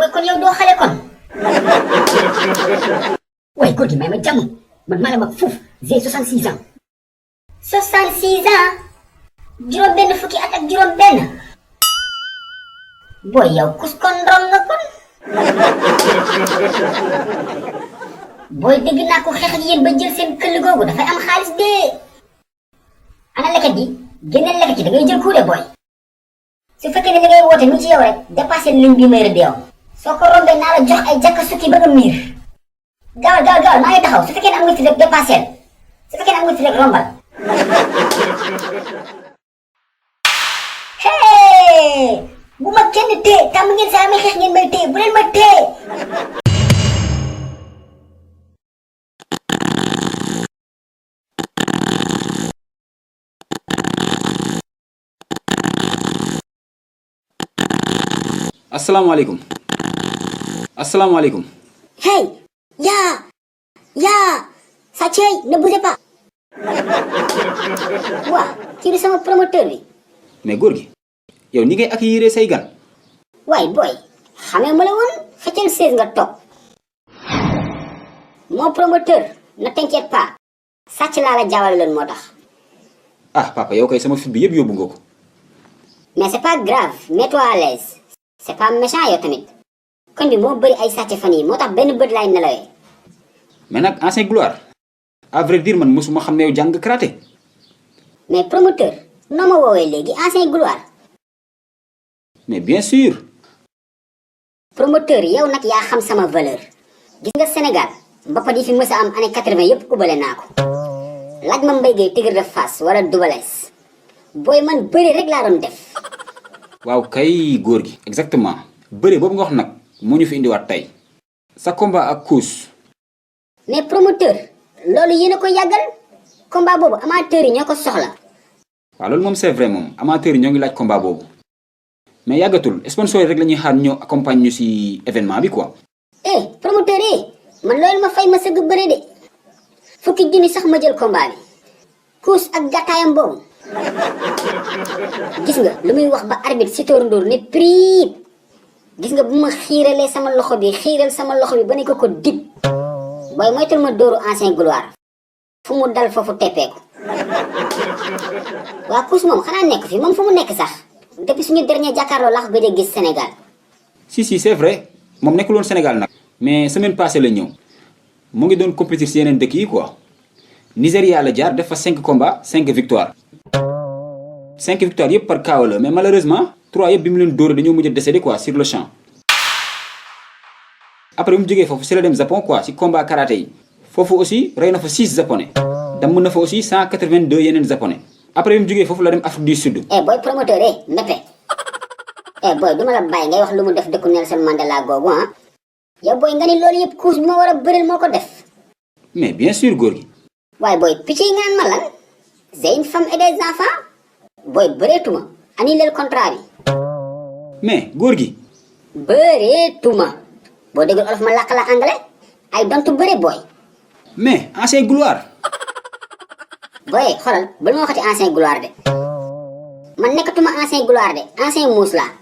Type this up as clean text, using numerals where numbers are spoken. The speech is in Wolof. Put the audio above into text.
boy kon yow doo xale kon. waaye góor gi may ma jàmm man maa la mag fuuf j'ai 66 ans. 66 ans. juróom benn fukki at ak juróom benn. boy yow kus kon ndong nga kon. boy dégg naa ko xeex ak yéen ba jël seen këll googu dafay am xaalis de. ana leket gi génneel leket gi da ngay jël kuure boy. su fekkee ne li ngay woote mi ci yow rek dépassé ligne bi may rëdd yow. soo ko rombee naa la jox ay jàkka sukki ba nga miir. gaawal gaawal gaawal maa ngi taxaw su fekkee ne am nga fi rek dépassé su fekkee ne am nga fi rek rombal. hey bu ma kenn téye tàmm ngeen saa may xeex ngeen may téye bu leen ma téye. asalaamaaleykum asalaamaaleykum. hey yaa Sathié ne bougez pas. waa kii di sama promoteur bi. mais góor gi yow ni ngay accueillir say gan. waay boy xamee ma la woon xëccal 16 nga toog. mon promoteur ne t'inquiète pas sàcc laa la jaawale loon moo tax. ah papa yow kay sama fit bi yëpp yóbbu nga ko. mais c'est pas grave mets-toi à l'aise c'est pas méchant yow tamit kon bi moo bëri ay sàcc fan yi moo tax benn bët laay nelawee. mais nag ancien gloire à vrai dire man mosuma xam ne yow jàng karaté. mais promoteur noo ma woowee léegi ancien gloire. mais bien sûr. promoteur yow nag yaa xam sama valeur. gis nga Sénégal mbappat yi fi mës a am année 80 yëpp ubale naa ko. laaj ma Mbaye Gueye Tigre de Fass wala Double Less booy man bëri rek laa doon def. waaw kay góor gi exactement bëre boobu nga wax nag moo ñu fi indiwaat tey. sa combat ak Kous. mais promoteur loolu yéen a ko yàggal combat boobu amateur yi ñoo ko soxla. waaw loolu moom c'est vrai moom amateur yi ñoo ngi laaj combat boobu. mais yàggatul sponsor yi rek la ñuy xaar ñëw accompagne ñu ci événement bi quoi. promoteur man loolu ma fay ma sëgg bëre de fukki junni sax ma jël combat bi. Kous ak gàttaayam boobu. gis nga lu muy wax ba arbitre si tóor ndóor ne priip gis nga bu ma xiiralee sama loxo bi xiiral sama loxo bi ba ne ko dib booy moytul ma dóoru ancien gloire fu mu dal foofu teppeeku. waa Kous moom xanaa nekk fi moom fu mu nekk sax depuis suñu dernier jàkkaarloo laa ko gëj a gis Sénégal. si c'est vrai moom nekkul woon Sénégal nag. mais semaine passée la ñëw mu ngi doon compétir ci yeneen dëkk yi quoi. Nigéria la jaar def fa 5 combats 5 victoires. 5 victoires yëpp par KO la mais malheureusement 3 yëpp bi mu leen dóoree dañoo mujj a décédé quoi sur le champ. après bi mu jógee foofu si la dem Japon quoi ci combat karaté yi. foofu aussi rey na fa 6 japonais. damm na fa aussi 182 yeneen japonais. après bi mu jógee foofu la dem Afrique du Sud. booy promoteur Mbappé. booy duma la bàyyi ngay wax lu mu def dëkku Nelson Mandela googu ah. yow booy nga ni loolu yëpp Kous bi ma war a bëreel moo ko def. mais bien sûr góor gi. waaye booy picc yi nga naan ma lan. j'ai une femme et des enfants. booy bëreetuma annulé le contrat bi. mais góor gi. bëreetuma boo déggul olof ma làkk la anglais ay dontu bëre booy. mais ancien gloire. booy xoolal bul ma waxati ancien gloire de. man nekkatuma ancien gloire de ancien muus laa.